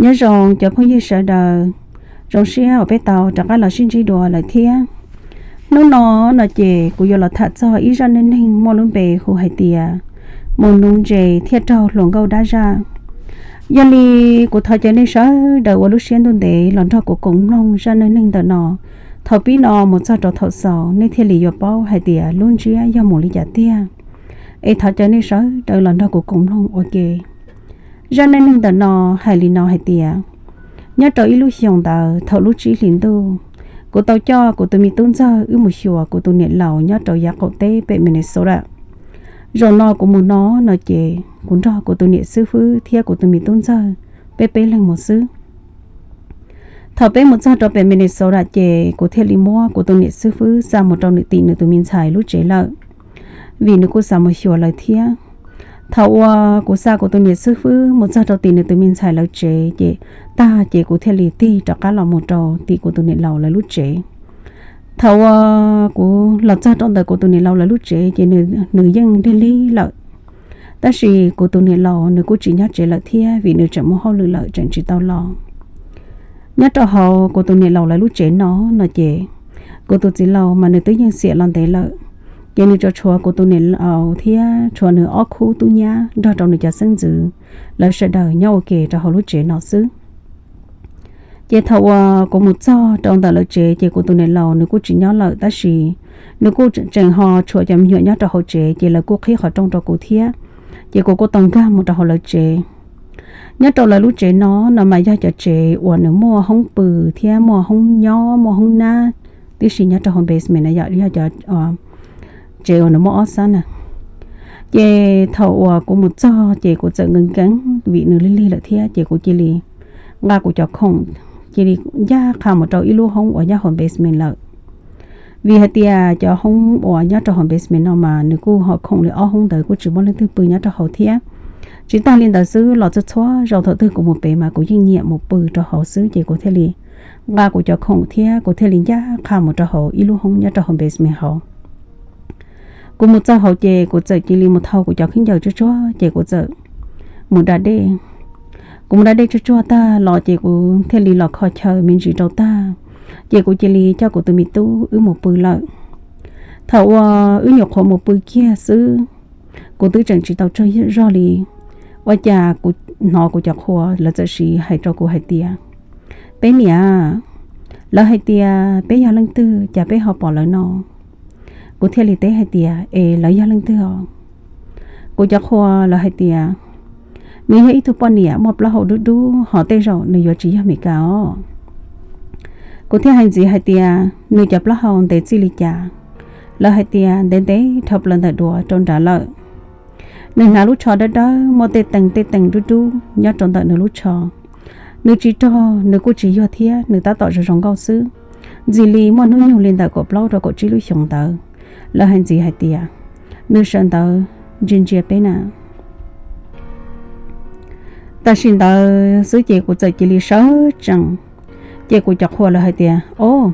Nyob zoo cov phooj ywg sawv daws, zoo siab uas peb tau rov qab los sib ntsib dua lawm thiab. Hnub no no ces kuv yuav los tham txog ib zaj neej neeg muaj lub npe hu hais tias mus nuv ntses thiaj raug hluas nkauj dab zaj. Yog li kuv thov caw nej sawv daws ua lub siab ntuj ntev los nrog kuv koom mloog zaj neej neeg ntawm no. Thaum pib no mus txog rau thaum xaus nej thiaj li yuav paub hais tias lub ntsiab yog mus li cas tiag. Es thov caw nej sawv daws los nrog kuv koom mloog ua ke. Zaj neej neeg ntawm no hais li no hais tias, nyob rau ib lub xyoos ntawd thaum lub tsib hlis ntuj, kuv tau coj kuv tus me tub ntxawg wb mus xyuas kuv tus niam laus nyob rau yav qaum teb pem Minnesota. Zaum no kuv mus no no ces kuv nrog kuv tus niam xib fwb thiab kuv tus me tub ntxawg peb peb leeg mus xwb. Thaum peb mus txog rau pem Minnesota ces kuv thiaj li muab kuv tus niam xib fwb xa mus rau nws tim nws tus me ntxhais lub tsev lawm, vim nws kuj xav mus xyuas lawv thiab. Thaum uas kuv xa kuv tus niam xib fwb mus txog rau tim nws tus me ntxhais lawv tsev ces tag ces kuv thiaj li tig rov qab los mus rau tim kuv tus niam laus lawv lub tsev. Thaum uas kuv los txog rau ntawm kuv tus niam laus lawv lub tsev ces nws yeej lig lig lawm, tab sis kuv tus niam laus nws kuj tsis nyob tsev lawm thiab vim nws tseem muaj hauj lwm lawm tseem tsis tau los. Nyob rau hauv kuv tus niam laus lawv lub tsev no no ces kuv tus txiv laus mas nws twb yeej xiam los ntev lawm, ces nws tsuas tshuav kuv tus niam laus thiab tshuav nws ob khub tub nyab nrog rau nws cov xeeb ntxwv, lawv sawv daws nyob ua ke rau hauv lub tsev no xwb. Ces thaum uas kuv mus txog rau ntawm lawv tsev ces kuv tus niam laus nws kuj tsis nyob lawm tab sis nws kuj tseem ho tshuav cov me nyuam nyob rau hauv tsev ces lawv kuj qhib qhov rooj rau kuv thiab, ces kuv kuj tau nkag mus rau hauv lawv tsev. Nyob rau lawv lub tsev no no mas yog cov tsev uas nws muaj hoob pw thiab muaj hoob nyob muaj hoob nab tib si nyob rau hauv basement na yom, yog cov tsev uas nws muaj ob xab na. Ces thaum uas kuv mus txog ces kuv txawm nkees nkees vim nws lig lig lawm thiab ces kuv cia li nqa kuv cov khoom cia li ncaj qha mus rau ib lub hoob uas nyob hauv basement lawm. Vim hais tias cov hoob uas nyob rau hauv basement no mas nws kuj ho khoom li ob hoob ntawd kuj tsis muaj leej twg pw nyob rau hauv thiab. Tsis tag li ntawd xwb los txhua txhua zaus thaum twg kuv mus pem mas kuv yeej nyiam mus pw rau hauv xwb ces kuv thiaj li nqa kuv cov khoom thiab kuv thiaj li ncaj qha mus rau hauv ib lub hoob nyob rau hauv basement hauv. Kuv mus txog hauv ces kuv txawm cia li mus thau kuv cov khaub ncaws tsuag tsuag ces kuv txawm mus da dej. Kuv mus da dej tsuag tsuag tag los ces kuv thiaj li los kho chaw me ntsis rau tag, ces kuv cia li coj kuv tus me tub wb mus pw lawm. Thaum uas wb nyuam qhuav mus pw kiag xwb, kuv twb tseem tsis tau tsaug zog li, ua cas kuv hnov kuv cov qhua lawv txawm siv hais rau kuv hais tias, peb niam, lawv hais tias peb yog leej twg cas peb ho pom lawv no? Kuv thiaj li teb hais tias, es lawv yog leej twg os? Kuv cov qhua lawv hais tias, nws yog ib tug poj niam muaj plaub hau dub dub ho tej zaum nws yuav tsis yog Meskas os. Kuv thiaj hais ntxiv hais tias, nws cov plaub hau ntev txij li cas? Lawv hais tias ntev ntev dhau plaws ntawm duav rau nrad lawm. Nws hnav lub tsho dawb dawb muaj tej tees tej tees dub dub nyob rau ntawm nws lub tsho. Nws tsis rog nws kuj tsis yuag thiab nws tab tom zoo zoo nkauj xwb. Ntxim li muaj hnub nyoog li ntawm kaum plaub rau kaum tsib lub xyoos ntawd. Lawv hais ntxiv hais tias, nws sawv ntawd ntsia ntsia peb na. Tam sim ntawd xwb ces kuv txawm cia li sawv tsees, ces kuv cov qhua lawv hais tias, o,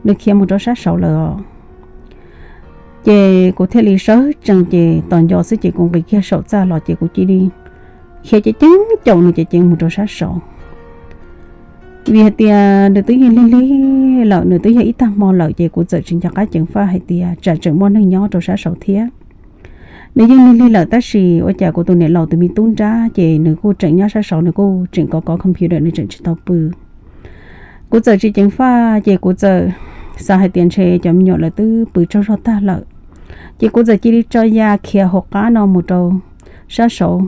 nws khiav mus rau sab saud lawm os. Ces kuv thiaj li sawv tsees ces tos nco xwb ces kuv nqis kiag saum txaj los ces kuv cia li khiav ceev ceev caum nws ceev ceev mus rau sab saud. Vim hais tias nws twb yeej lig lig lawm, nws twb yog ib tag hmo lawm ces kuv txawm tsis nco qab ceev faj hais tias tsam tseem muaj neeg nyob rau sab saud thiab. Nws yeej lig lig lawm tab sis ua cas kuv tus niam laus tus me tub nrab ces nws kuj tseem nyob sab saud, nws kuj tseem kov kov computer, nws tseem tsis tau pw. Kuv txawm tsis ceev faj ces kuv txawm xav hais tias ntshe cov me nyuam lawv twb pw tsaug zog tag lawm. Ces kuv txawm cia li tso ya khiav hauv qab no mus rau sab saud.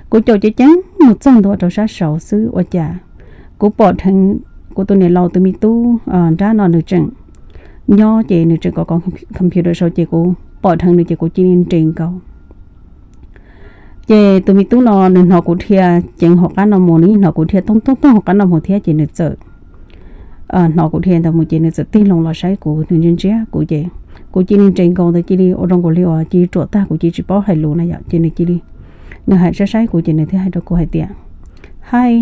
Kuv caum ceev ceev mus txog ntua rau sab saud xwb ua cas kuv pom dheev kuv tus niam laus tus me tub nrab no nws tseem nyob ces nws tseem kov kov computer saud ces kuv pom dheev nws ces kuv cia li nres nkaus. Ces tus me tub no nws hnov kuv dhia ceev hauv qab no mus, nws yeej hnov kuv dhia tooj tooj tooj hauv qab no mus thiab ces nws txawm hnov kuv dhia ntawd mus ces nws txawm tig loo los saib kuv, nws ntsia ntsia kuv ces kuv cia li nres nkaus ntawd cia li ua rau nkaus li uas cia li ruam tag, kuv cia li tsis paub hais lus na yom. Ces nws cia li, nws hais saib saib kuv ces nws thiaj hais rau kuv hais tias, hi,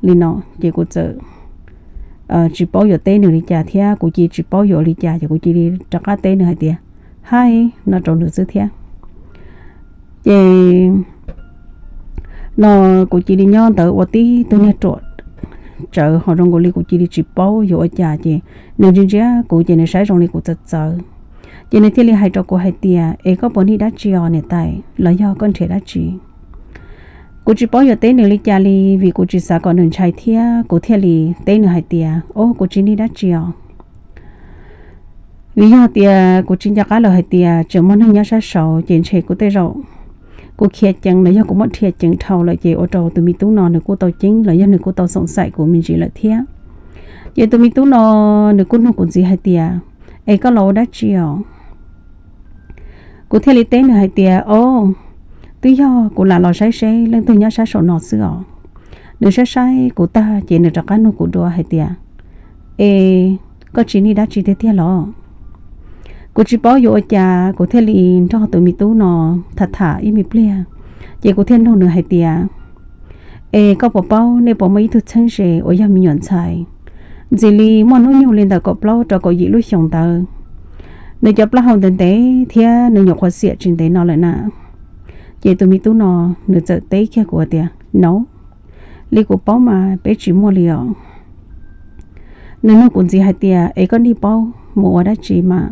li no. Ces kuv txawm tsis paub yuav teb nws li cas thiab kuv cia li tsis paub yuav ua li cas ces kuv cia li rov qab teb nws hais tias, hi, no rau nws xwb thiab. Ces no kuv cia li nyob ntawd ua tib tug niag ruam tsawv ho zoo nkaus li kuv cia li tsis paub yuav ua cas ces nws ntsia ntsia kuv ces nws saib zoo li kuv txawv txawv. Ces nws thiaj li hais rau kuv hais tias, es koj puas nij dab tsi os niam tais, los yog koj nrhiav dab tsi? Kuv tsis paub yuav teb nws li cas li vim kuv tsis xav kom nws ntshai thiab kuv thiaj li teb nws hais tias, o, kuv tsis nij dab tsi os. Vim yog tias kuv tsis nco qab lawm hais tias tseem muaj neeg nyob sab saud ces ntshe kuv tej zaum kuv khiav ceev los yog kuv muab dhia ceev dhau lawm ces ua rau tus me tub no nws kuj tau ceeb los yog nws kuj tau xoom xaim kuv me ntsis lawm thiab. Ces tus me tub no nws kuj nug kuv ntxiv hais tias, es koj los ua dab tsi os? Kuv thiaj li teb nws hais tias, o, twb yog kuv lam los saib seb leej twg nyob sab saum no xwb os. Nws saib saib kuv tag ces nws rov qab nug kuv dua hais tias, es koj tsis nij dab tsi tiag tiag los? Kuv tsis paub yuav ua cas kuv thiaj li nrog tus me tub no tham tham ib me pliag, ces kuv thiaj nug nws hais tias, es koj puas paub nej puas muaj ib tug txheeb ze uas yog me nyuam ntxhais ntxim li muaj hnub nyoog li ntawm kaum plaub rau kaum yim lub xyoos ntawd, nws cov plaub hau ntev ntev thiab nws nyuam qhuav xiam tsis ntev no lawm na? Ces tus me tub no nws txawm teb kiag kuv tias, no, li kuv paub mas peb tsis muaj li os. Nws nug kuv ntxiv hais tias, es koj nij paub mus ua dab tsi mas?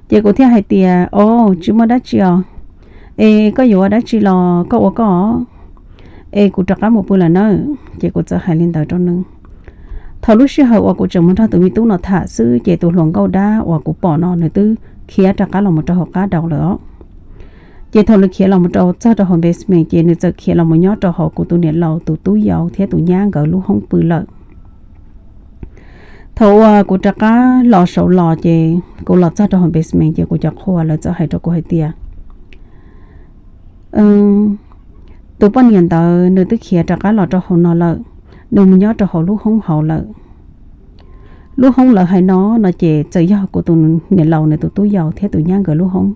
Ces kuv thiaj hais tias, o, tsis muaj dab tsi os. Es koj yuav ua dab tsi los koj ua koj, es kuv rov qab mus pw lawm nawb. Ces kuv txawm hais li ntawd rau nws. Thaum lub sij hawm uas kuv tseem mus nrog tus me tub no tham xwb ces tus hluas nkauj dab uas kuv pom no nws twb khiav rov qab los mus rau hauv qab daus lawm os. Ces thaum nws khiav los mus rau txog rau hauv basement ces nws txawm khiav los mus nyob rau hauv kuv tus niam laus tus tub yau thiab tus nyab nkawd lub hoob pw lawm. Thaum uas kuv rov qab los saud los ces kuv los txog rau hauv basement ces kuv cov qhua lawv txawm hais rau kuv hais tias, tus poj niam ntawd nws twb khiav rov qab los rau hauv no lawm, nws mus nyob rau hauv lub hoob hauv lawm. Lub hoob lawv hais no no ces txawm yog kuv tus niam laus nws tus tub yau thiab tus nyab nkawd lub hoob.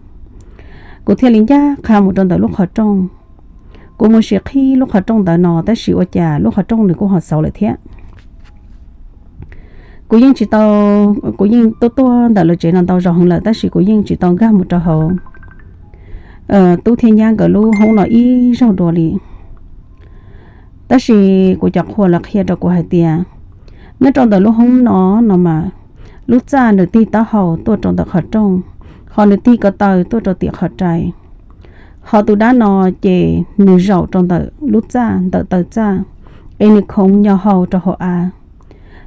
Kuv thiaj li ncaj qha mus rau ntawm lub qhov rooj. Kuv mus sim qhib lub qhov rooj ntawd no tab sis ua cas lub qhov rooj nws kuj ho xauv lawm thiab. Kuv yeej tsis tau, kuv yeej tuaj tuaj ntawm lawv tsev no ntau zaus heev lawm tab sis kuv yeej tsis tau nkag mus rau hauv tub thiab nyab nkawd lub hoob no ib zaug dua li. Tab sis kuv cov qhua lawv qhia rau kuv hais tias, nyob rau ntawm lub hoob no no mas, lub txaj nws tig taub hau tuaj rau ntawm qhov rooj, ho nws tig ko taw tuaj rau tim qhov rai. Ho tus dab no ces nws zaum rau ntawm lub txaj ntawm taw txaj, es nws khoov nyo hau rau hauv av.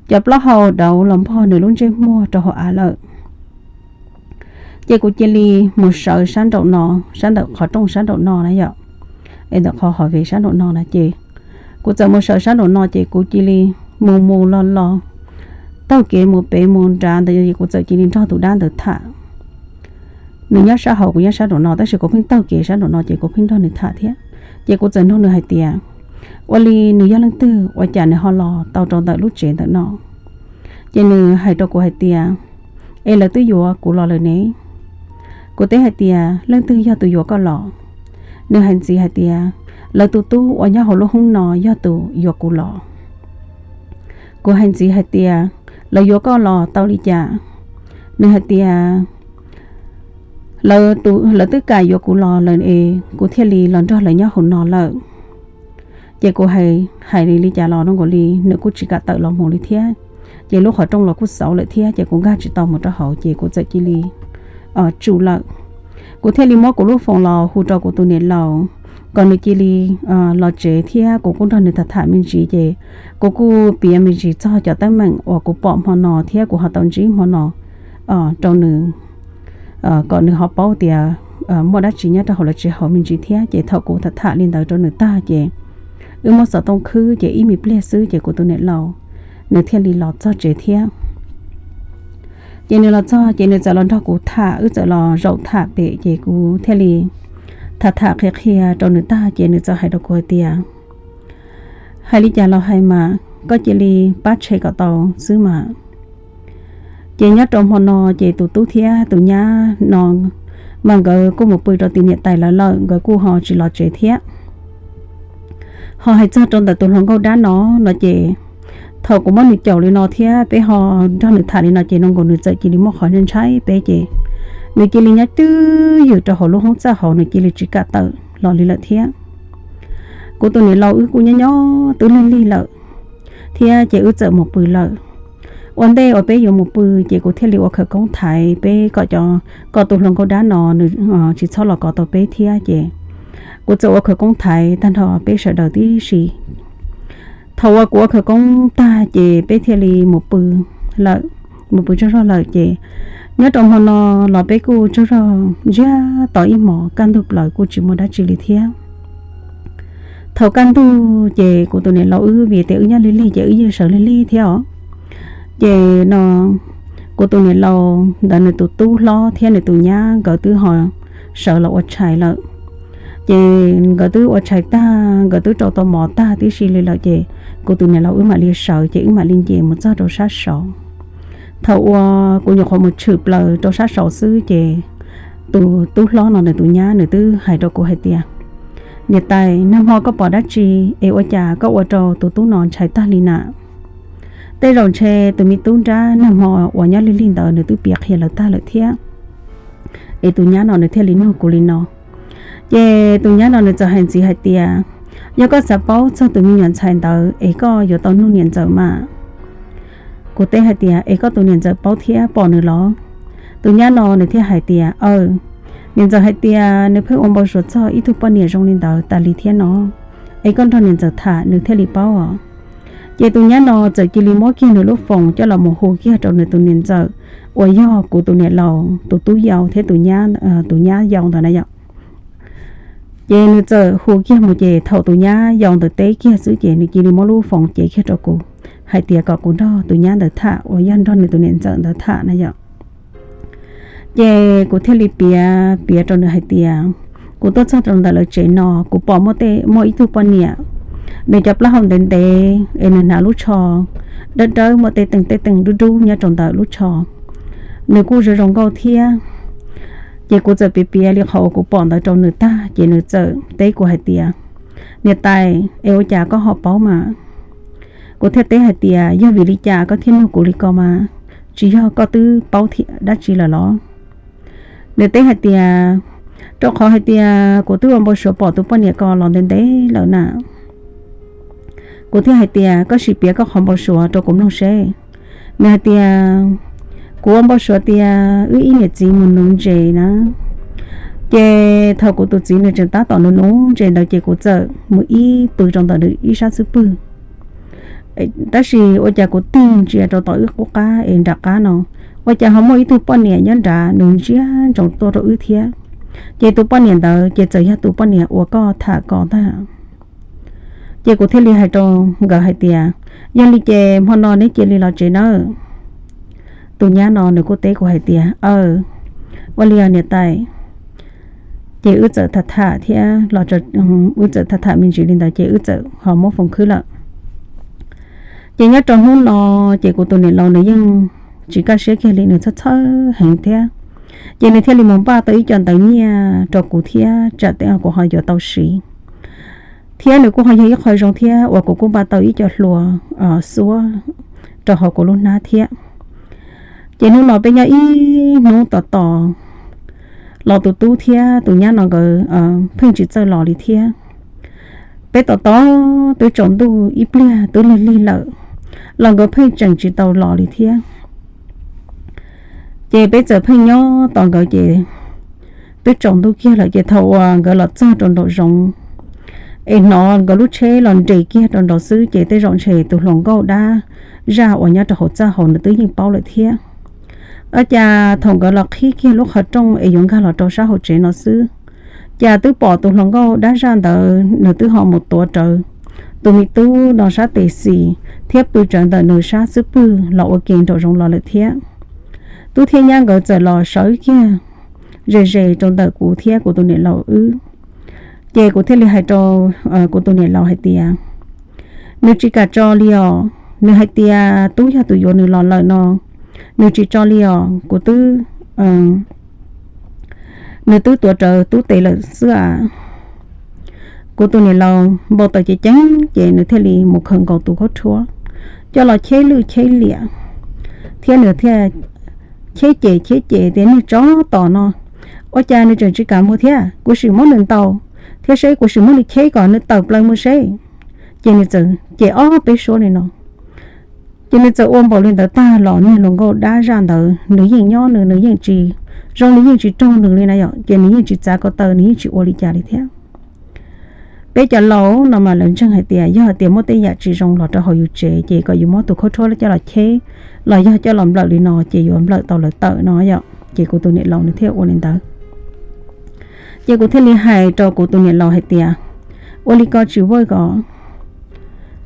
Cov plaub hau dauv los npog nws lub ntsej muag rau hauv av lawm. Ces kuv cia li mus sawv sab nraum no, sab ntawm qhov rooj sab nraum no na yom, es ntawm qhov hov ve sab nraum no na ces kuv txawm mus sawv sab nraum no ces kuv cia li mus mus los los, taug kev mus pem mus nrad ntawd es kuv txawm cia li nrog tus dab ntawd tham. Nws nyob sab hauv kuv nyob sab nraum no tab sis kuv pheej taug kev sab nraum no ces kuv pheej nrog nws tham thiab. Ces kuv txawm nug nws hais tias, ua li nws yog leej twg ua cas nws ho los tau rau ntawm lub tsev ntawm no? Ces nws hais rau kuv hais tias, es lawv twb yuav kuv los lawm ne. Kuv teb hais tias, leej twg yog tus yuav koj los? Nws hais ntxiv hais tias, lawv tus tub uas nyob hauv lub hoob no yog tus yuav kuv los. Kuv hais ntxiv hais tias, lawv yuav koj los tau li cas? Nws hais tias, lawv twb kam yuav kuv los lawm es kuv thiaj li los nrog lawv nyob hauv no lawm. Ces kuv hais, hais li li cas los zoo nkaus li nws kuj tsis kam tawm los mus li thiab. Ces lub qhov rooj los kuj xauv lawm thiab ces kuv nkag tsis tau mus rau hauv ces kuv txawm cia li tsum lawm. Kuv thiaj li muab kuv lub foos los hu rau kuv tus niam laus kom nws cia li los tsev thiab kuv kuj nrog nws tham tham me ntsis ces kuv kuj piav me ntsis txog cov teeb meem uas kuv pom hmo no thiab kuv ho tau ntsib hmo no rau nws, kom nws ho paub tias muaj dab tsi nyob rau hauv lawv tsev hauv me ntsis thiab. Ces thaum kuv tham tham li ntawd rau nws tag ces wb muab xov tooj khwb ces ib me pliag xwb ces kuv tus niam laus nws thiaj li los txog tsev thiab. Ces nws los txog ces nws txawm los nrog kuv tham, wb txawm los zaum tham pem ces kuv thiaj li tham tham qhia qhia rau nws tag ces nws txawm hais rau kuv hais tias, hais li cas los hais mas koj cia li pab tshem kom tau xwb mas. Ces nyob rau hmo no ces tus tub thiab tus nyab no mas nkawd kuj mus pw rau tim niam tais lawv lawm, nkawd kuj ho tsis los tsev thiab. Ho hais txog rau ntawm tus hluas nkauj dab no, no ces thaum kuv muab nws caum li no thiab peb ho nrog nws tham li no ces no nkaus nws txawm cia li muaj qhov ntshai ntshai peb ces nws cia li nyob twj ywm rau hauv lub hoob txaj hauv, nws cia li tsis kam tawm los li lawm thiab. Kuv tus niam laus wb kuj nyob nyob twb lig lig lawm thiab ces wb txawm mus pw lawm. Ua ntej uas peb yuav mus pw ces kuv thiaj li ua khawv koob thaiv peb kom cov, kom tus hluas nkauj dab no nws tsis txhob los kov tau peb thiab ces kuv txawm ua khawv koob thaiv tag nrho peb sawv daws tib si. Thaum uas kuv ua khawv koob tag ces peb thiaj li mus pw lawm, mus pw tsaug zog lawm ces nyob rau hmo no los peb kuj tsaug zog ntsiag to ib hmos kaj ntug plaws kuj tsis muaj dab tsi li thiab. Thaum kaj ntug ces kuv tus niam laus wb vim tias wb nyob lig lig ces wb yeej sawv lig lig thiab os. Ces no kuv tus niam laus ntawd nws tus tub hlob thiab nws tus nyab nkawd twb ho sawv los ua tshais lawm. Ces nkawd twb ua tshais tag, nkawd twb rau tau mov tag tib si li lawm ces kuv tus niam laus wb mam li sawv ces wb mam li nce mus txog rau sab saud. Thaum uas kuv nyuam qhuav mus tshwm plaws rau sab saud xwb ces tus tub hlob no nws tus nyab nws twb hais rau kuv hais tias, niam tais, nag hmo koj pom dab tsi es ua cas koj ua rau tus tub no ntshai tag li na? Tej zaum ntshe tus me tub nrab nag hmo uas nyob lig lig ntawd nws twb piav qhia lawv tag lawm thiab, es tus nyab no nws thiaj li nug kuv li no. Ces tus nyab no nws txawm hais ntxiv hais tias, yog koj xav paub txog tus me nyuam ntxhais ntawd es koj yuav tau nug niam ntxawm mas. Kuv teb hais tias, es koj tus niam ntxawm paub thiab pom nws los? Tus nyab no nws thiaj hais tias, aw, niam ntxawm hais tias nws pheej ua npau suav txog ib tug poj niam zoo li ntawd tas li thiab no, es koj nrog niam ntxawm tham nws thiaj li paub os. Ces tus nyab no txawm cia li muab kiag nws lub foos coj los mus hu kiag rau nws tus niam ntxawm uas yog kuv tus niam laus tus tub yau thiab tus nyab, tus nyab yau ntawd na yom. Ces nws txawm hu kiag mus ces thaum tus nyab yau ntawd teb kiag xwb ces nws cia li muab lub foos cev kiag rau kuv hais tias kom kuv nrog tus nyab ntawd tham uas yog nrog nws tus niam ntxawm ntawd tham na yom. Ces kuv thiaj li piav piav rau nws hais tias, kuv tuaj txog rau ntawm lawv tsev no kuv pom muaj tej, muaj ib tug poj niam, nws cov plaub hau ntev ntev es nws hnav lub tsho dawb dawb muaj tej teeg tej teeg dub dub nyob rau ntawm lub tsho, nws kuj zoo zoo nkauj thiab. Ces kuv txawm piav piav li qhov uas kuv pom ntawd rau nws tag ces nws txawm teb kuv hais tias, niam tais, es ua cas koj ho paub mas? Kuv thiaj teb hais tias, yog vim li cas koj thiaj nug kuv li ko mas? Tsis yog koj twb paub dab tsi lawm los? Nws teb hais tias, rau qhov hais tias kuv twb ua npau suav pom tus poj niam ko los ntev ntev lawm na. Kuv thiaj hais tias, koj sim piav koj qhov npau suav rau kuv mloog seb. Nws hais tias, kuv ua npau suav tias wb ib niam txiv mus nuv ntses na. Ces thaum kuv tus txiv nws tseem tab tom nuv nuv ntses ntawd ces kuv txawm mus ib pw rau ntawm nws ib sab xub pwg. Tab sis ua cas kuv tig ntsia rau tom wb qub qab es nram qab no, ua cas ho muaj ib tug poj niam nyob nrad nws ntsia ntsoov tuaj rau wb thiab. Ces tus poj niam ntawd ces txawm yog tus poj niam uas koj tham ko ntag. Ces kuv thiaj li hais rau nkawd hais tias, yog li ces hmo no neb cia li los tsev nawb. Tus nyab no nws kuj teb kuv hais tias, aw, ua li os niam tais. Ces wb txawm tham tham thiab los, wb txawm tham tham me ntsis li ntawd ces wb txawm ho muab foos khwb lawm. Ces nyob rau hnub no ces kuv tus niam laus nws yeej tsis kaj siab kiag li, nws txhawj txhawj heev thiab. Ces nws thiaj li mus npaj tau ib co ntawv nyiaj rau kuv thiab tsam tej kuv ho yuav tau siv. Thiab nws kuj ho yog ib qho zoo thiab uas kuv kuj npaj tau ib co hlua xuab rau hauv kuv lub hnab thiab. Ces hnub no peb nyob ib hnub tos tos los tus tub thiab tus nyab no nkawd pheej tsis txawj los li thiab. Peb tos tos twb tsaus ntuj ib pliag twb lig lig lawm los nkawd pheej tseem tsis tau los li thiab. Ces peb txawm pheej nyob tos nkawd ces twb tsaus ntuj kiag lawm ces thaum uas nkawd los txog rau nraum zoov es hnov nkawd lub tsheb los nres kiag rau nraud xwb ces tej zaum ntshe tus hluas nkauj dab zaj uas nyob rau hauv txaj hauv nws twb yeej paub lawm thiab. Ua cas thaum nkawd los qhib kiag lub qhov rooj es yuav nkag los rau sab hauv tsev no xwb, cas twb pom tus hluas nkauj dab zaj ntawd nws twb ho mus tuav rawv tus me tub no sab tes xis thiab pw rawv ntawm nws sab xub pwg los ua ke nraum zoov los lawm thiab. Tub thiab nyab nkawd txawm los sawv kiag ze ze rau ntawm kuv thiab kuv tus niam laus wb. Ces kuv thiaj li hais rau kuv tus niam laus hais tias, nws tsis kam tso li os, nws hais tias tub yog tus yuav nws los lawm no, nws tsis tso li os, kuv twb nws twb tuav rawv tub tes lawm xwb as. Kuv tus niam laus npau taws ceev ceev ces nws thiaj li mus khaws nkaus tus khaub rhuab coj los cheb lwj cheb liam, thiab nws thiaj cheb ces cheb ces tias, niag tsov tom no, ua cas nws tseem tsis kam mus thiab, kuv sim muab nws ntaus, thiab seb kuv sim muab nws cheb kom nws tawm plaws mus seb. Ces nws txawm cem ob peb suab li no. Ces nws txawm ua npaum li ntawd tag los niag hluas nkauj dab zaj ntawd nws yeej nyob nws, nws yeej tsis zoo li, yeej tsis raug nws li na yom, ces nws yeej tsis txav ko taw, nws yeej tsis ua li cas li thiab. Peb cov laus no mas lawv ntseeg hais tias yog hais tias muaj tej yam tsis zoo los rau hauv yus tsev ces kom yus muab tus khaub rhuab coj los cheb, los yog coj los nplawm li no ces yuav nplawm tau lawv tawm no yom. Ces kuv tus niam laus nws thiaj ua li ntawd. Ces kuv thiaj li hais rau kuv tus niam laus hais tias, ua li ko tsis ua ko.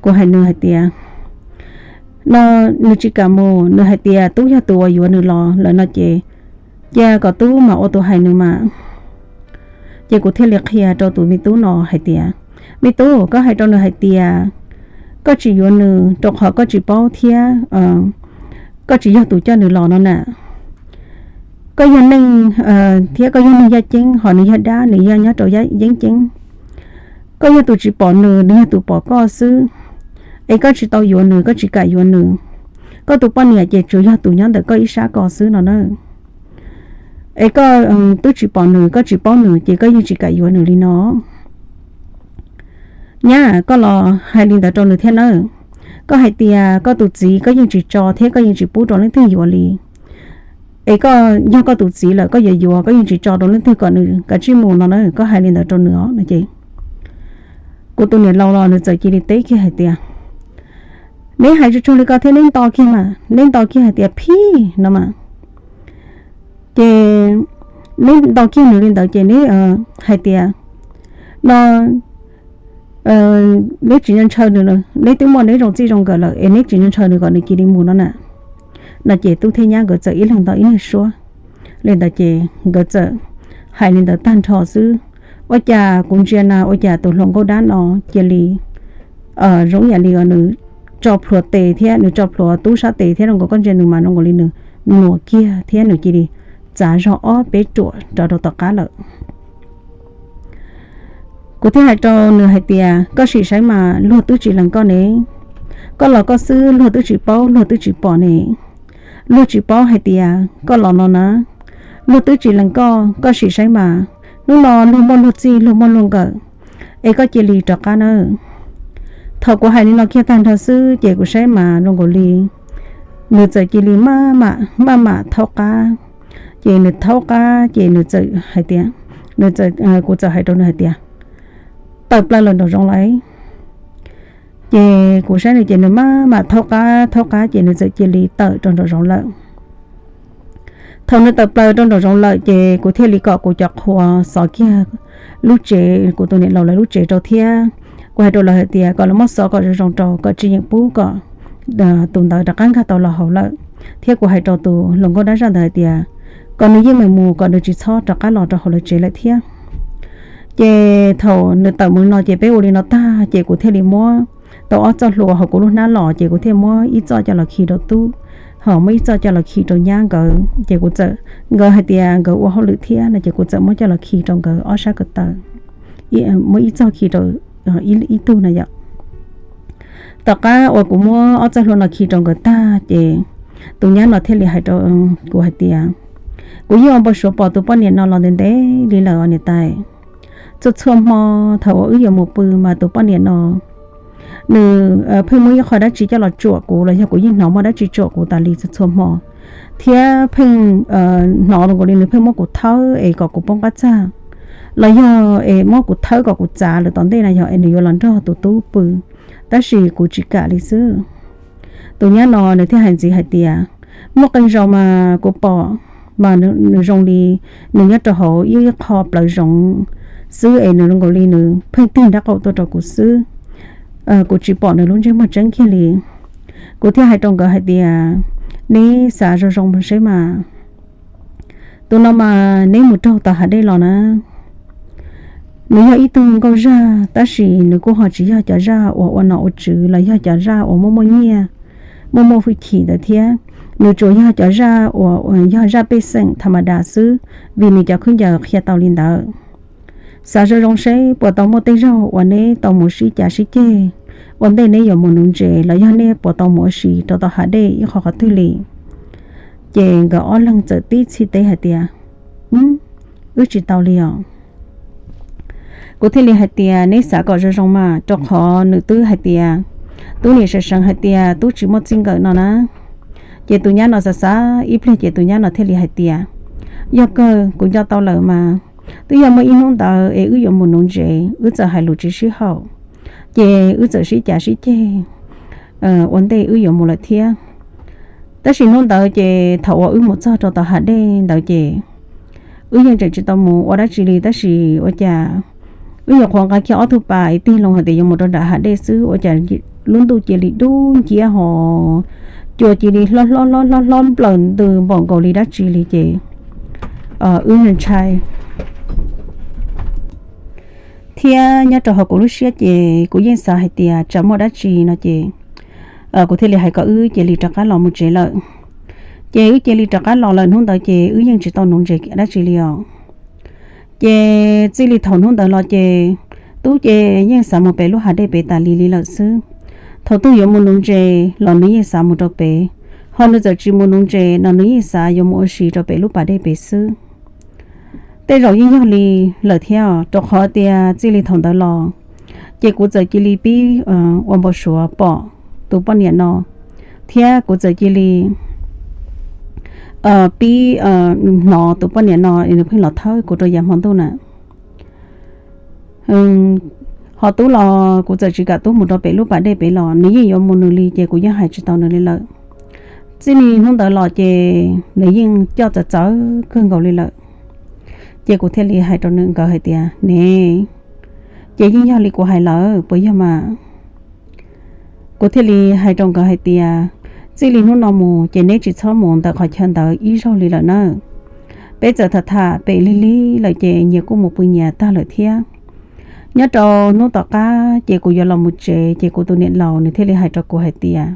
Kuv hais nws hais tias, no nws tsis kam mus, nws hais tias tub yog tus uas yuav nws los lawm no ces cia kom tub mam ua tus hais nws mas. Ces kuv thiaj li qhia rau tus me tub no hais tias, me tub, koj hais rau nws hais tias koj tsis yuav nws rau qhov koj tsis paub thiab koj tsis yog tus coj nws los no na. Koj yog neeg thiab koj yog neeg yaj ceeb, ho nws yog dab, nws yog nyob rau yeeb ceeb. Koj yog tus tsis pom nws, nws yog tus pom koj xwb. Es koj tsis tau yuav nws, koj tsis kam yuav nws. Koj tus poj niam ces tsuas yog tus nyob ntawm koj ib sab ko xwb no na. Es koj twb tsis pom nws, koj tsis paub nws ces koj yeej tsis kam yuav nws li no. Nyab, koj los hais li ntawd rau nws thiab nawb. Koj hais tias koj tus txiv koj yeej tsis tso thiab koj yeej tsis pub rau leej twg yuav li. Es koj yog koj tus txiv lawm koj yuav yuav, koj yeej tsis tso rau leej twg kom nws kav tsij mus no na, koj hais li ntawd rau nws os no ces kuv tus niam laus los nws txawm cia li teb kiag hais tias, neb hais tsuag tsuag li ko thiab neb nto kiag mas, neb nto kiag hais tias phij no mas. Ces neb nto kiag nws li ntawd ces neb hais tias, no neb tsis ntshaw nws, neb twb muaj neb zoo txij zoo nkawm lawm es neb tsis ntshaw nws kom nws cia li mus no na. No ces tub thiab nyab nkawd txawm ib leeg nto ib leeg suab li ntawd ces nkawd txawm hais li ntawd tag nrho xwb. Ua cas kuv ntsia na ua cas tus hluas nkauj dab no cia li zoo yam li nws tso plhuav tes thiab nws tso plhuav tub sab tes thiab zoo nkaus koj ntsia nws mas zoo nkaus li nws nuam kiag thiab nws cia li txav zog ob peb ruam rov rau tom qab lawm. Kuv thiaj hais rau nws hais tias koj sim saib mas luag twb tsis lees koj ne. Koj los koj xwb luag twb tsis paub luag twb tsis pom ne. Luag tsis paub hais tias koj los no na. Luag twb tsis lees koj, koj sim saib mas. Hnub no luag muaj luag txij luag muaj luag nkawm, es koj cia li rov qab nawb. Thaum kuv hais li no kiag tag nrho xwb ces kuv saib mas zoo nkaus li nws txawm cia li maj mam maj mam thaub qab. Ces nws thaub qab ces nws txawm hais tias, nws txawm, kuv txawm hais rau nws hais tias tawm plaws lawm nraum zoov lawm. Ces kuv saib nws ces nws maj mam thaub qab thaub qab ces nws txawm cia li tawm rau nraum zoov lawm. Thaum nws tawm plaws rau nraum zoov lawm ces kuv thiaj li kom kuv cov qhua xov kiag lub tsev, kuv tus niam laus lawv lub tsev rau thiab. Kuv hais rau lawv hais tias kom lawv muab xov kom zoo zoo rau kom tsis yeem pub kom tus ntawd rov qab nkag tau los hauv lawm. Thiab kuv hais rau tus hluas nkauj dab zaj ntawd hais tias kom nws yeej meem mus kom nws tsis txhob rov qab los rau hauv lawv tsev lawm thiab. Ces thaum nws tawm mus no ces peb ua li no tag ces kuv thiaj li muab tau ob txoj hlua hauv kuv lub hnab los ces kuv thiaj muab ib txoj coj los khi rau tub, ho muab ib txoj coj los khi rau nyab nkawd. Ces kuv txawm, nkawd hais tias nkawd ua hauj lwm thiab no ces kuv txawm muab coj los khi rau nkawd ob sab ko taw, muab ib txoj khi rau ib tug na yom. Tom qab uas kuv muab ob txoj hlua no khi rau nkawd tag ces tus nyab no thiaj li hais rau kuv hais tias, kuv yeej ua npau suav pom tus poj niam no los ntev ntev li lawm os niam tais. Txhua txhua hmo thaum uas wb yuav mus pw mas tus poj niam no nws pheej muab ib qho dab tsi coj los tsuam kuv los yog kuv yeej hnov muaj dab tsi tsuam kuv tas li txhua txhua hmo, thiab pheej hnov zoo nkaus li nws pheej muab kuv thawb es kom kuv poob qab txaj, los yog es muab kuv thawb kom kuv txav lawm tom ntej na yog es nws yuav los nrog tus tub pw, tab sis kuv tsis kam li xwb. Tus nyab no nws thiaj hais ntxiv hais tias, muaj qee zaus mas kuv pom mas nws zoo li nws nyob rau hauv ib qho plawv zoov xwb es nws zoo nkaus li nws pheej tig nraub qaum tuaj rau kuv xwb. Kuv tsis pom nws lub ntsej muag tseeb kiag li. Kuv thiaj hais rau nkawd hais tias, neb xav zoo zoo seb mas, tus no mas neb mus raug tau hav dej los na. Nws yog ib tug nkauj zaj tab sis nws kuj ho tsis yog cov zaj uas ua nom ua tswv los yog cov zaj uas muaj muaj nyiaj, muaj muaj hwj chim ntawd thiab. Nws tsuas yog cov zaj uas yog zaj pej xeem tham ma das xwb, vim nws cov khaub ncaws qhia tau li ntawd. Xav zoo zoo seb puas tau muaj tej zaug uas neb tau mus sib cav sib ceg ua ntej neb yuav mus nuv ntses los yog neb puas tau mus ua si rau tom hav dej ib qho qhov twg li. Ces nkawd ob leeg txawm tib txhij teb hais tias, wb tsis tau li os. Kuv thiaj li hais tias, neb xav kom zoo zoo mas, rau qhov nws twb hais tias, tub niam sawv seev hais tias tub tsis muaj txij nkawm no na. Ces tus nyab no xav xav ib pliag ces tus nyab no thiaj li hais tias, yog kawg, kuv nco tau lawm mas, twb yog muaj ib hnub ntawd es wb yuav mus nuv ntses, wb txawm hais lus tsis sib haum, ces wb txawm sib cav sib ceg ua ntej wb yuav mus lawm thiab. Tab sis hnub ntawd ces thaum uas wb mus txog rau tom hav dej ntawd ces wb yeej tseem tsis tau mus ua dab tsi li, tab sis ua cas wb nyuam qhuav nqa kiag ob tug pas es tig loo hais tias yuav mus rau nram hav dej xwb, ua cas lub ntuj cia li dub nciab ho cua cia li hlob hlob hlob hlob hlob nplawm ntws npaum nkaus li dab tsi li ces wb ntshai. Thiab nyob rau hauv kuv lub siab ces kuv yeej xav hais tias tsam muaj dab tsi no ces kuv thiaj li hais kom wb cia li rov qab los mus tsev lawm. Ces wb cia li rov qab los lawm hnub ntawd ces wb yeej tsis tau nuv ntses dab tsi li os. Ces txij li thaum hnub ntawd los ces tub ces yeej xav mus pem lub hav dej pem tas li li lawm xwb. Thaum twg yuav mus nuv ntses los nws yeej xav mus rau pem, ho nws txawm tsis mus nuv ntses no nws yeej xav yuav mus ua si rau pem lub pas dej pem xwb. Tej zaum yeej yog li lawm thiab, rau qhov tias txij li thaum ntawd los ces kuv txawm cia li pib ua npau suav pom tus poj niam no, thiab kuv txawm cia li pib hnov tus poj niam no nws pheej los thawb kuv rau yav hmo ntuj na. Ho tub los kuv txawm tsis kam tub mus rau pem lub pas dej pem los nws yeej yuav mus nws li ces kuv yeej hais tsis tau nws li lawm. Txij li hnub ntawd los ces nws yeej coj txawv txawv kawg nkaus li lawm. Ces kuv thiaj li hais rau nws nkawd hais tias, ne, ces yeej yog li kuv hais lawm puas yog mas? Kuv thiaj li hais rau nkawd hais tias, txij li hnub no mus ces neb tsis txhob mus ntawm qhov chaw ntawd ib zaug li lawm nawb. Peb txawm tham tham pem lig lig lawm ces nyias kuj mus pw nyias tag lawm thiab. Nyob rau hnub tom qab ces kuv yuav los mus tsev ces kuv tus niam laus nws thiaj li hais rau kuv hais tias,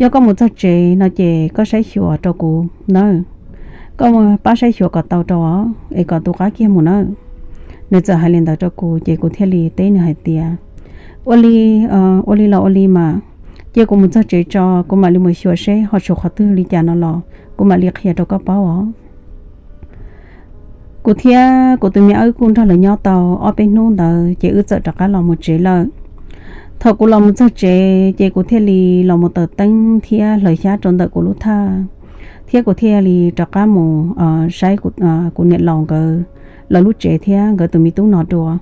yog koj mus txog tsev no ces koj saib xyuas rau kuv nawb, koj mus pab saib xyuas kom tau rau es kom tu qab kiag mus nawb. Nws txawm hais li ntawd rau kuv ces kuv thiaj li teb nws hais tias, ua li, ua li los ua li mas, cia kuv mus txog tsev tso kuv mam li mus xyuas seb ho tshuav qhov twg li cas no los kuv mam li qhia rau koj paub os. Kuv thiab kuv tus me ab kuj nrog lawv nyob tau ob peb hnub ntawd ces wb txawm rov qab los mus tsev lawm. Thaum kuv los mus txog tsev ces kuv thiaj li los mus taws teeb thiab hlawv xyab rau ntawm kuv lub thaj, thiab kuv thiaj li rov qab mus saib kuv niam laus nkawd lawv lub tsev thiab nkawd tus me tub no dua.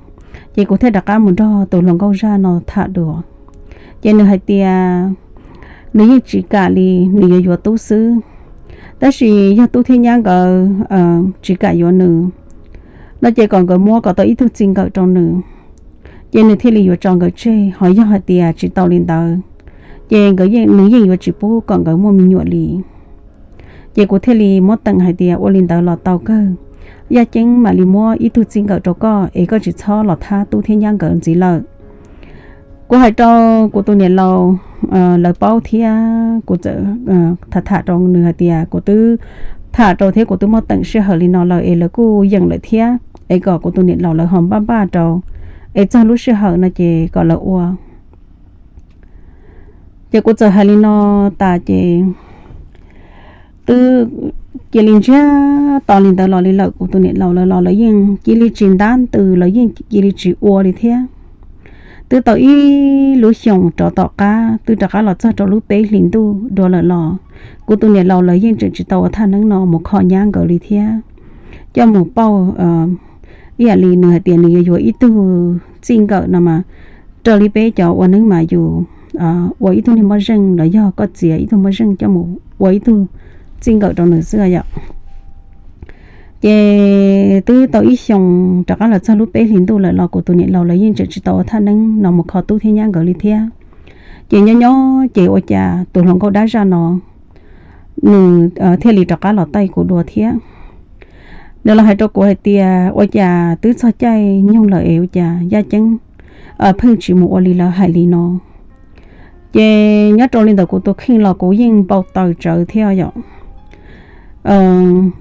Ces kuv thiaj rov qab mus nrog tus hluas nkauj zaj no tham dua. Ces nws hais tias nws yeej tsis kam li, nws yuav yuav tub xwb. Tab sis yog tub thiab nyab nkawd tsis kam yuav nws no ces kom nkawd muab kom tau ib tug txij nkawm rau nws, ces nws thiaj li yuav tso nkawd tseg. Ho yog hais tias tsis tau li ntawd ces nws yeej yuav tsis pub kom nkawd muaj me nyuam li. Ces kuv thiaj li muab teem hais tias ua li ntawd los tau kawg, Yaj Ceeb mam li muab ib tug txij nkawm rau koj es koj tsis txhob los thab tub thiab nyab nkawd ntxiv lawm. Kuv hais rau kuv tus niam laus lawv paub thiab kuv txawm tham tham rau nws hais tias kuv twb tham rau thiab kuv twb muab teem sij hawm li no lawm es lawv kuj yeem lawm thiab es kom kuv tus niam laus lawv ho npaj npaj rau es txog lub sij hawm no ces kom lawv ua. Ces kuv txawm hais li no tas ces twb cia li ntsiag to li ntawd los li lawm, kuv tus niam laus lawv los lawv yeej cia li tsis ntab ntws, lawv yeej cia li tsis ua li thiab. Twb tau ib lub xyoos rov tom qab twb rov qab los txog rau lub peb hlis ntuj dua lawm los kuv tus niam laus lawv yeej tseem tsis tau ua thaj neeb no mus kho nyab nkawd li thiab, coj mus pauj ib yam li nws hais tias nws yuav yuav ib tug txij nkawm no mas, raws li peb cov ua neeb mas yus ua ib tug niag moj zeej los yog koj txiav ib tug moj zeej coj mus ua ib tug txij nkawm rau nws xwb yom. Ces twb tau ib xyoos rov qab los txog lub peb hlis ntuj lawm los kuv tus niam laus lawv yeej tseem tsis tau ua thaj neeb no mus kho tub thiab nyab nkawd li thiab. Ces nyob nyob ces ua cas tus hluas nkauj dab zaj no nws thiaj li rov qab los taij kuv dua thiab. Nws los hais rau kuv hais tias ua cas twb txog caij nyoog lawm es ua cas Yaj Ceeb pheej tsis mus ua li lawv hais li no. Ces nyob rau li ntawd kuv tus kheej los kuv yeej npau taws tsawv thiab yom.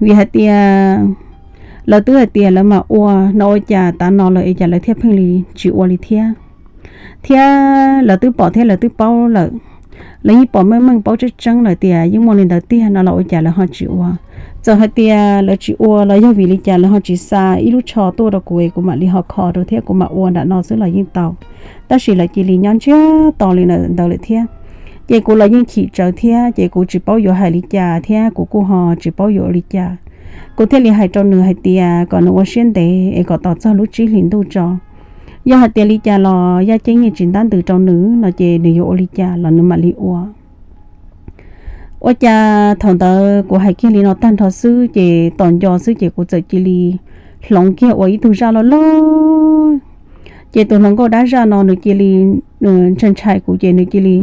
Vim hais tias lawv twb hais tias lawv mam ua no ua cas tav no lawm es cas lawv thiaj pheej li tsis ua li thiab. Thiab lawv twb pom thiab lawv twb paub lawm, lawv yeej pom meej meej paub tseeb tseeb lawm tias yeej muaj li ntawd tiag no los ua cas lawv ho tsis ua. Txawm hais tias lawv tsis ua los yog vim li cas lawv ho tsis xa ib lub tsho tuaj rau kuv es kuv mam li ho kho rau thiab kuv mam ua nram no xwb los yeej tau. Tab sis lawv cia li nyob ntsiag to li ntawd lawm thiab. Ces kuv los yeej chim tsawv thiab ces kuv tsis paub yuav hais li cas thiab kuv kuj ho tsis paub yuav ua li cas. Kuv thiaj li hais rau nws hais tias kom nws ua siab ntev es kom tos txog lub tsib hlis ntuj tso. Yog hais tias li cas los yaj ceeb yeej tsis ntab ntws rau nws no ces nws yuav ua li cas los nws mam li ua. Ua cas thaum ntawd kuv hais kiag li no tag nrho xwb ces tos nco xwb ces kuv txawm cia li hloov kiag ua ib tug zaj loj loj. Ces tus hluas nkauj dab zaj no nws cia li ntshai ntshai kuv ces nws cia li,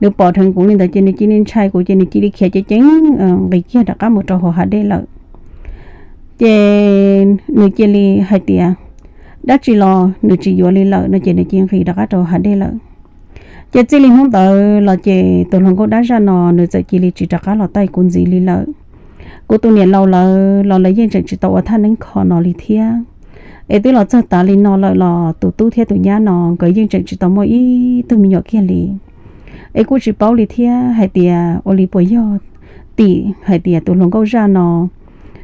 nws pom dheev kuv li ntawd ces nws cia li ntshai kuv ces nws cia li khiav ceev ceev nqis kiag rov qab mus rau hauv hav dej lawm. Ces nws cia li hais tias, dab tsi los nws tsis yuav li lawm no ces nws cia li nqis rov qab rau hav dej lawm. Ces txij li hnub ntawd los ces tus hluas nkauj dab zaj no nws txawm cia li tsis rov qab los taij kuv ntxiv li lawm. Kuv tus niam laus lawv los lawv yeej tseem tsis tau ua thaj neeb kho no li thiab. Es twb los txog tav li no lawm los tus tub thiab tus nyab no nkawd yeej tseem tsis tau muaj ib tug me nyuam kiag li. Es kuj tsis paub li thiab hais tias ua li puas yog tim hais tias tus hluas nkauj zaj no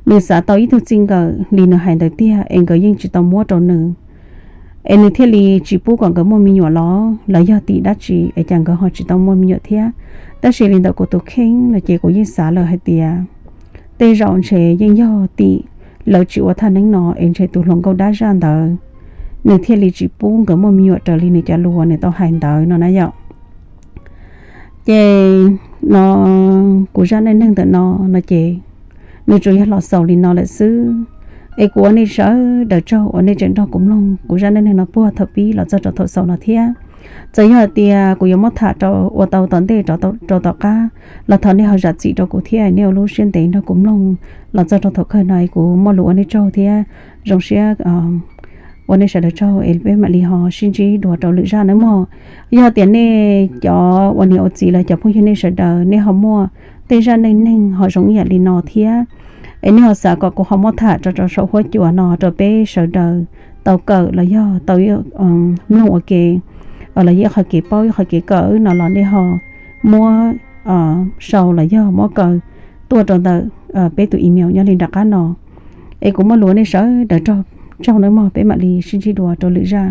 nws xav tau ib tug txij nkawm li nws hais ntawd tiag es nkawd yeej tsis tau muab rau nws, es nws thiaj li tsis pub kom nkawd muaj me nyuam los los yog tim dab tsi es cas nkawd ho tsis tau muaj me nyuam thiab. Tab sis li ntawm kuv tus kheej no ces kuv yeej xav lawm hais tias tej zaum ntshe yeej yog tim lawv tsis ua thaj neeb no es ntshe tus hluas nkauj dab zaj ntawd nws thiaj li tsis pub nkawd muaj me nyuam raws li nws cov lus uas nws tau hais ntawd no na yom. Ces no kuv zaj neej neeg ntawm no no ces nws tsuas yog los xaus li no lawm xwb. Es kuv ua nej sawv daws tsaug uas nej tseem nrog kuv mloog kuv zaj neej neeg no puag thaum pib los txog rau thaum xaus no thiab. Txawm yog hais tias kuv yuav muab tham rau ua tau tom ntej rau tom qab los thov nej ho zam txim rau kuv thiab nej ua lub siab ntev nrog kuv mloog los txog rau thaum kawg no es kuv muaj lus ua nej tsaug thiab zoo siab ua nej sawv daws tsaug es peb mam li ho sib ntsib dua rau lwm zaj nawb mog. Yog tias nej cov ua niam ua txiv los cov phooj ywg nej sawv daws nej ho muaj tej zaj neej neeg ho zoo ib yam li no thiab es nej ho xav kom kuv ho muab tham rau rau saum huab cua no rau peb sawv daws tau kawm los yog tau mloog ua ke los yog ib qho kev paub ib qho kev kawm no los nej ho muab sau los yog muab kaw tuaj rau ntawm peb tus email nyob li nram qab no. Es kuv muaj lus ua nej sawv daws tsaug nawb mog, peb mam li sib ntsib dua rau lwm zaj.